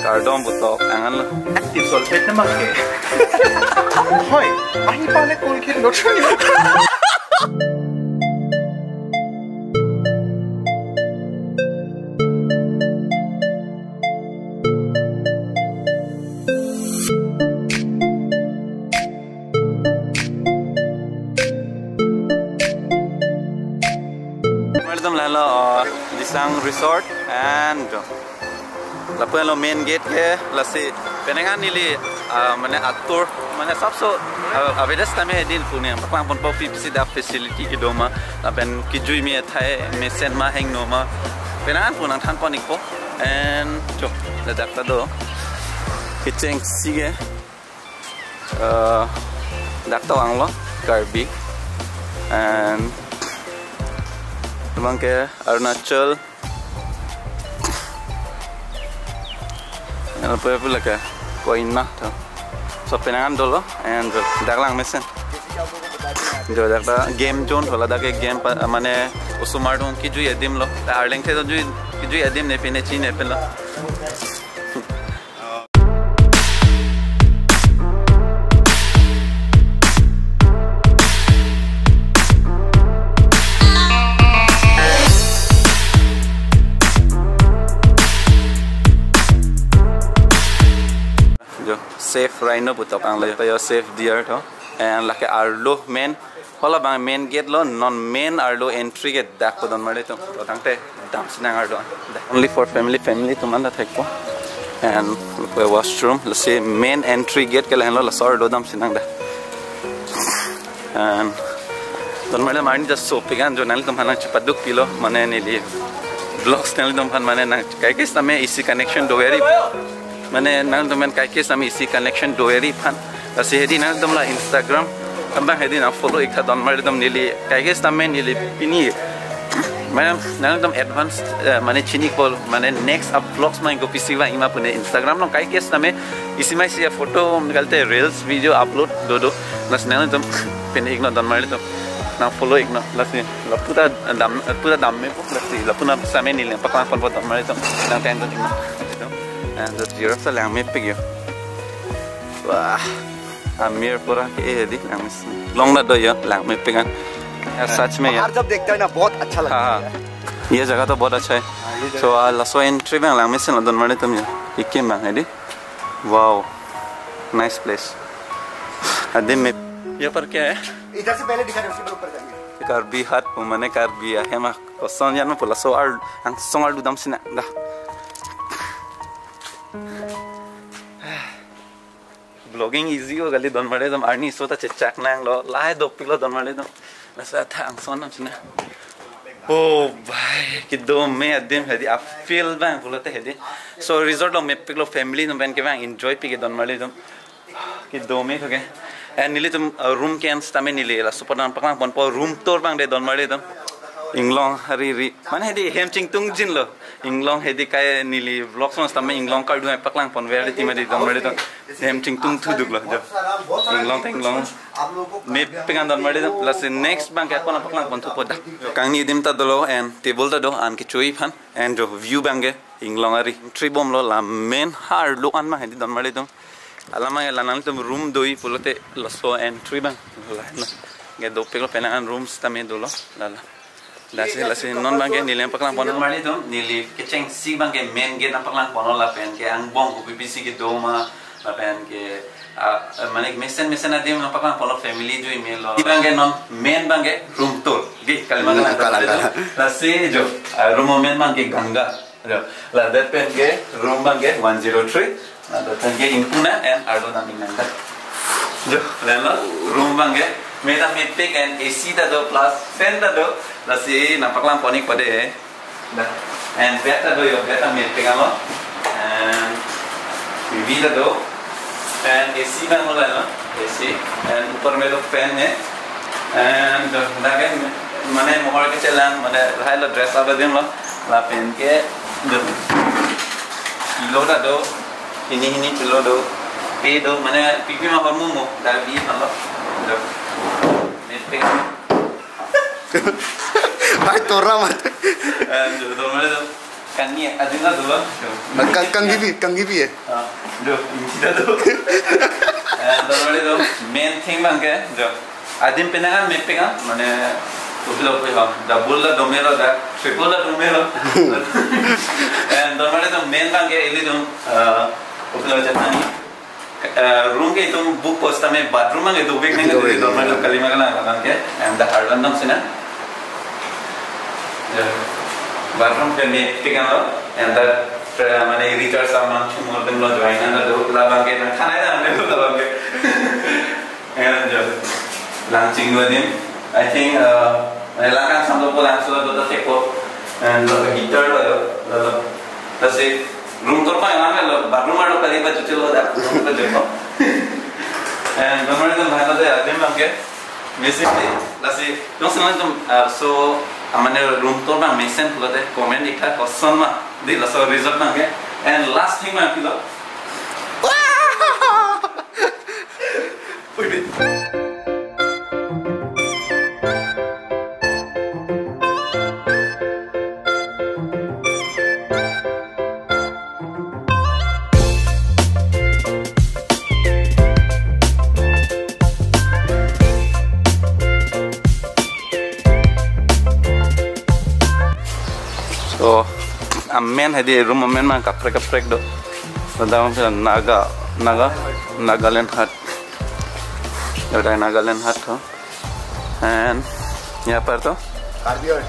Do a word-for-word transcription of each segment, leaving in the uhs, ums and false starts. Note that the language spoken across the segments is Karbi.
Kardom puthot angan lo. Active sulfate na make. Hoi, ahi pale kol khin lo. Kardom, lalo, uh, Disang Resort and lapu lo main gate ke, lasi penang an neli, ah, mane atur, mane sabso, ah, avedas tame din punya paklang ponpo, pipisi dak facility kedo ma, lapen kejui me athai mesen ma hengno ma, penang an pu nangthan pon ikpo. And jo, ladak ta do kechengsi ke, ah, dak ta vanglo Karbi and labang ke Arunachal. Lapu lapu lake koina tho. So penang an dolo and dak lang mesen. Jo, dak ta game zone tho, ladak ke game pa, mane osomar atum kejui adim lo. Ta arleng the do jui, kejui adim ne pine chine pen lo. Jo, Save Rhino puthot ang lo, jo, Save Deer tho. And lake arlo main, hala abang main gate lo, non main arlo entry gate dak ko donmarli atum. To tangte damsi nang arlo an. Only for family, family atum an ta thekpo. And washroom, lasi main entry gate ke lahenlo, laso arlo damsi nang dak. And donmarli atum, arni just so pigan jo nanglitum aphan nangchepaduk pilo, mane neli vlogs nanglitum aphan mane nang kaikis tame A C connection do eri. Mane nanglitum aphan kaikis tame A C connection do eri aphan. Lasi hedi nanglitum la Instagram abang hedi nang follow ik tha donmarli atum, neli kaikis tame neli pini. Mane nanglitum advance, eh, mane chini kol, mane next up vlogs ma ingko pisi vangji ma pune Instagram along kaikis tame isi ma isi a-photo, kalte reels, video upload do do. Lasi nanglitum pini iknon donmarli atum. Nang follow iknon. Lasi lapu ta dam, lapu ta dammepo, lasi lapu nangtame neli paklang ponpo donmarli atum. Nang time to iknon. And the giraffe ta langmepik jo. Wah. Amir pura ke hedi langmepik. Long ta do jo, langmepik an. Ya, sach mein ya. बाहर जब देखता है ना, बहुत अच्छा लगता है। हाँ। ये जगह तो बहुत अच्छा है। हाँ, ये जगह। So, ah, laso entry abang langmesen lo donmarli atum jo. Ikim abang hedi. Wow. Nice place. Adim me. ये पर क्या है? इधर से पहले दिखा दे, उसके ऊपर जाएंगे। Karbi Hat pu mane Karbi ahem akoson jan ma pu laso ar angsong arlo damsi nang dak. Vlogging easy ko kali donmarli atum, arni so ta chechak nanglo, lahai dopiklo donmarli atum. Laso atha angsong damsi nang. Oh bhai, kedome adim hedi, a-feel abang pulote hedi. So resort along mepiklo, family atum pen kevang enjoy pik ke donmarli atum. Kedome tho ke. And nelitum, uh, room ke-en sitame neli laso apot nangpaklang ponpo, room tour abang de donmarli atum. Inglong ari ri. Mane hedi hem chingtung jinlo. Inglong hedi kai neli vlogs along sitame inglong kardom paklang ponver ti mati donmarli atum. Hem chingtung thuduklo jo. Inglong ta inglong. Mepik an donmarli atum. Lasi next abang ke ako nangpaklang ponthupo dak. Kangni adim ta dolo and table ta do an kechui aphan. And jo view abang ke inglong ari. Entry bomlo, la main arlo an abang hedi donmarli atum. Alam abang la nanglitum room doji pulote laso entry abang. La no. Ke dopiklo, penang an rooms tame dolo. La la. Lasi, lasi non abang ke neli nangpaklang ponlo. Donmarli atum, neli kechengsi abang ke main gate nangpaklang ponlo, lapen ke angbong kopi pisi kedo ma, lapen ke, ah, mane mesen mesen adim nangpaklang ponlo, family jui melo. Abang ke non main abang ke room tour. Oke, kalimat Hmm, kalang, kalang, kalang. Lasi jo, ah, room main abang ke Ganga. Jo, ladak pen ke room abang ke one zero three. Ladak pen ke ingpuna and arlo nangning nang dak. Jo, lahenlo room abang ke. Meta mepik and A C ta do plus fan ta do. Lasi nangpaklang pon ik pade. Dak. And bed ta do jo, bed ta mepik alo. And T V ta do. And A C abang lo lahenlo. A C. And upar me do fan he. And dak ke mane mohor kechelang, mane lahai lo dress up adim lo. Lapen ke do. Pillow ta do. Hini hini pillow do. Pe do, mane pipi ma hormu mo. Dak bi lo. Do. Mepik. Bhai, tora mat. And do, do, mane do. Kangni, adim na dolo. Kang, kangni bi, kangni bi eh. Ah, do, ini kita do. Eh, dolo do, main thing abang ke, do. Adim penang mepik ah, mane, upilo pe ha, double la domelo da, triple la domelo. Eh, dolo do main abang ke, ili do, eh, upilo jatani. Eh, room ke itum book posta me bathroom ang itum big nang Dovek itum nang. Normal kalima kalang kalang ke. And the hard one dam sina. Ya. Bathroom ke mepik an lo. And the, eh, mane recharge saman chumor dem lo join an do labang ke nang khana nang dem labang ke. And jo. Langching dua dim. I think, uh, mane langkang samlo po langso do ta thek po. And lo heater lo yo. Lo, lo. Lasi room tour pa yang lo bathroom aro kali ba chuchu lo da. Room tour jo po. And kamar itu mana tu ya, adim abang ke. Mesen di. Lasi, jongsi nanglitum, uh, so, amane room tour abang mesen pulote comment ik tha koson ma. Di laso resort abang ke. And last thing abang pilo. Wih, di. So, amen hedi room amen abang kaprek kaprek do. Ladak abang Naga, Naga, Nagaland Hut. Ladak Nagaland Hut ho. And यहाँ पर तो कार्बी और,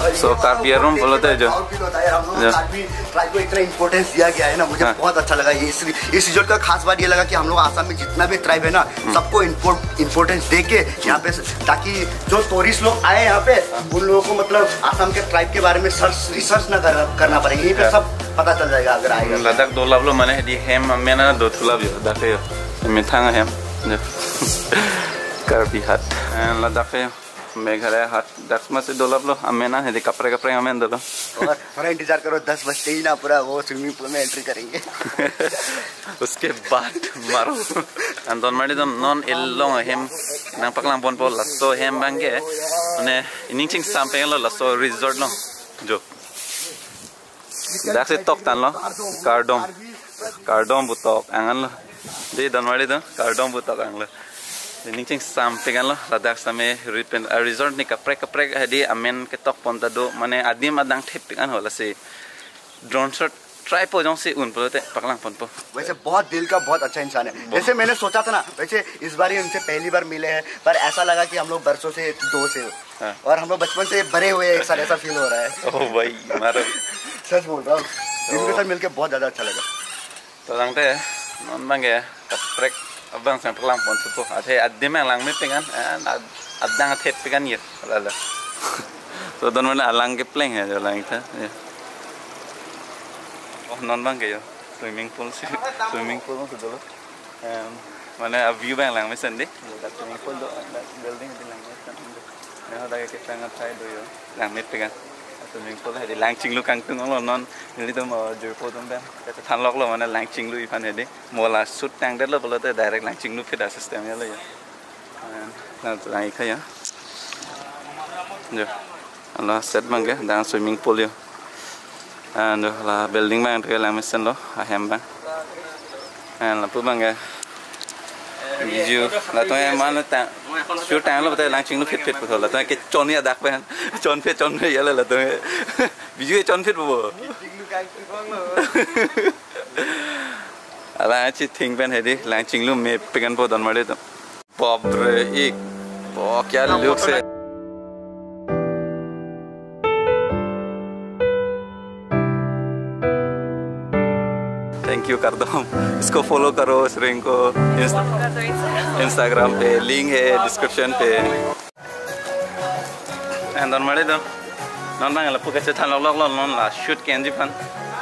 और so, ये कार्बी बहुत room एक बोलते हैं जो। Proud feel होता है यार, हम लोग जो कार्बी ट्राइब को इतना इंपॉर्टेंस दिया गया है ना, मुझे हाँ। बहुत अच्छा लगा ये इस, इस रिजॉर्ट का खास बात ये लगा कि हम लोग आसाम में जितना भी ट्राइब है ना, हम्म। सबको इंपोर्ट इंपॉर्टेंस दे के यहाँ पे, ताकि जो टूरिस्ट लोग आए यहाँ पे, हाँ। उन लोगों को मतलब आसाम के ट्राइब के बारे में सर्च रिसर्च ना कर, करना पड़ेगा, यहीं पे हाँ। सब पता चल जाएगा अगर आएगा तो। Ladak dolaplo mane di hem mena do thulap yo dak yo. Methang hem. Karbi Hut. Eh, ladak yo. Meghalaya Hut. Dak masi dolaplo. Amen an hedi kaprek kaprek amen dolo. और थोड़ा इंतजार करो, दस बजते ही ना पूरा वो स्विमिंग पूल में एंट्री करेंगे। उसके बाद मारो। Anton mari dam non elong hem nangpaklang ponpo laso hem abang ke. Mane ining chingsam peng lo laso resort lo. Jo. Dak si tok tan lo, kardom. Kardom pu tok angan lo. Di don mari do, kardom pu tok ang lo. Di ning chingsam pik an lo, ladak same ripen, ah, resort ni kaprek kaprek hedi amen ketok pon ta do, mane adim adang thep pik an ho lasi. Drone shot try po jongsi un pulote paklang ponpo. वैसे बहुत दिल का बहुत अच्छा इंसान है। बहुत। जैसे मैंने सोचा था ना, वैसे इस बार ही उनसे पहली बार मिले हैं, पर ऐसा लगा कि हम लोग बरसों से दोस्त हैं। हाँ। और हम लोग बचपन से बड़े हुए हैं एक साथ, ऐसा फील हो रहा है। ओ भाई, मारो। सच बोल रहा हूँ। ओ। इनके साथ मिलके बहुत ज्यादा अच्छा लगा। To tangte, non abang ke, kaprek abang sang paklang ponpo. Athe adim abang lang mepik an, eh, ad-, adang thep pik an yet, lala. So, don mane alang kepleng he, jo lang ta, ya. Oh, non abang ke yo, swimming pool si, swimming pool si dolo. Em, mane a view abang lang mesen di. Dak swimming pool do, dak building di lang mesen di. Nang dak ke sang athai do yo. Lang mepik an. Swimming pool hedi lang chinglu kangtung lo non. Nelitum, eh, jirpo atum abang. Kachethan lok lo mane lang chinglu iphan hedi. Mo la shoot tangdet lo pulote direct lang chinglu phit a system ya lo ya. Em, lang, lang ik tha ya. Jo. Hala set abang ke, dak swimming pool yo. And la building abang ke lang mesen lo, ahem abang. And lapu abang ke. Biju, latum ke mane ta, shoot tanglo te lang chinglu phit phit pu tho, latum ke chon ya dak pen. Chon phit, chon phit ya la latum ke. Biju ke chon phit po. Hala chithing pen hedi, lang chinglu mepik an po don mari do. बाप रे, एक, ओ, क्या लुक से। Thank you, kardom. इसको फॉलो करो, इस रिंग को, Insta-, Instagram पे, लिंक है डिस्क्रिप्शन पे। And don mari do. Non abang lapu kachethan lok lok lo non la shoot ke-enji aphan.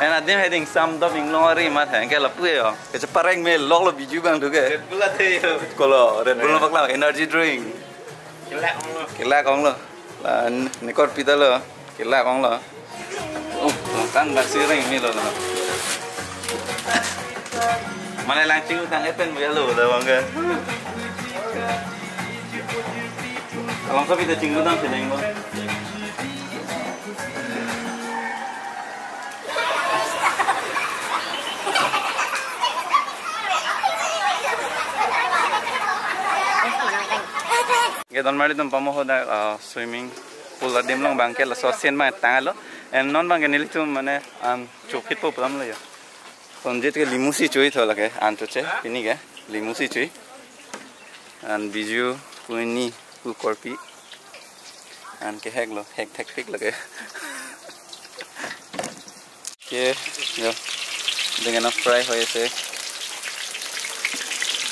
And adim hedi ingsam dop inglong ari mat he ke lapu yo. Kachepareng me lok lo biju abang thu ke. Red Bull athe yo. Kolo, Red Bull lo paklang, energy drink. Kelak ong lo. Kelak ong lo. La n-, nekor pita lo. Kelak ong lo. Oh, kan bak si reng me lo lo. Mane lang chinglu tang epen bu ya lo da abang ke. Along so pita chinglu tang si neng lo. Ke donmari atum, pamo hadak, ah, swimming pool adim along abangke laso asin abang tanglo. And non abangke nelitum mane an chophitpo pulo yo. Sonjit ke limo si chui tho lake, an choche, pini ke limo si chui. And Biju, pu hini, pu korpi. An kehek lo, hek thekpik lake. Ke, yo, dengan fry hoy ase.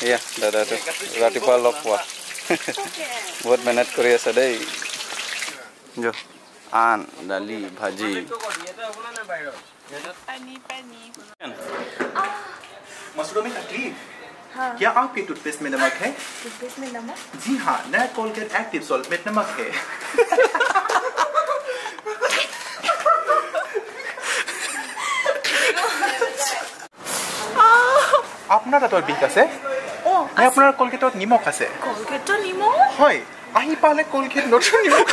Iya, dada tu, ratipuwa lok po. Bahut mehnat kori ase dei. Yo, an, dali, bhaji. Pani, pani. मसूड़ों में तकलीफ? हाँ। क्या आपके टूथपेस्ट में नमक है? टूथपेस्ट में नमक? जी हाँ, नया कोलगेट एक्टिव सॉल्ट में नमक है। আপোনাৰ দাঁতৰ বিষ আছে? অ, নে আপোনাৰ কলগেটত নিমখ আছে? কলগেটত নিমখ? হয়, আহি পালে কলগেট নতুন নিমখ।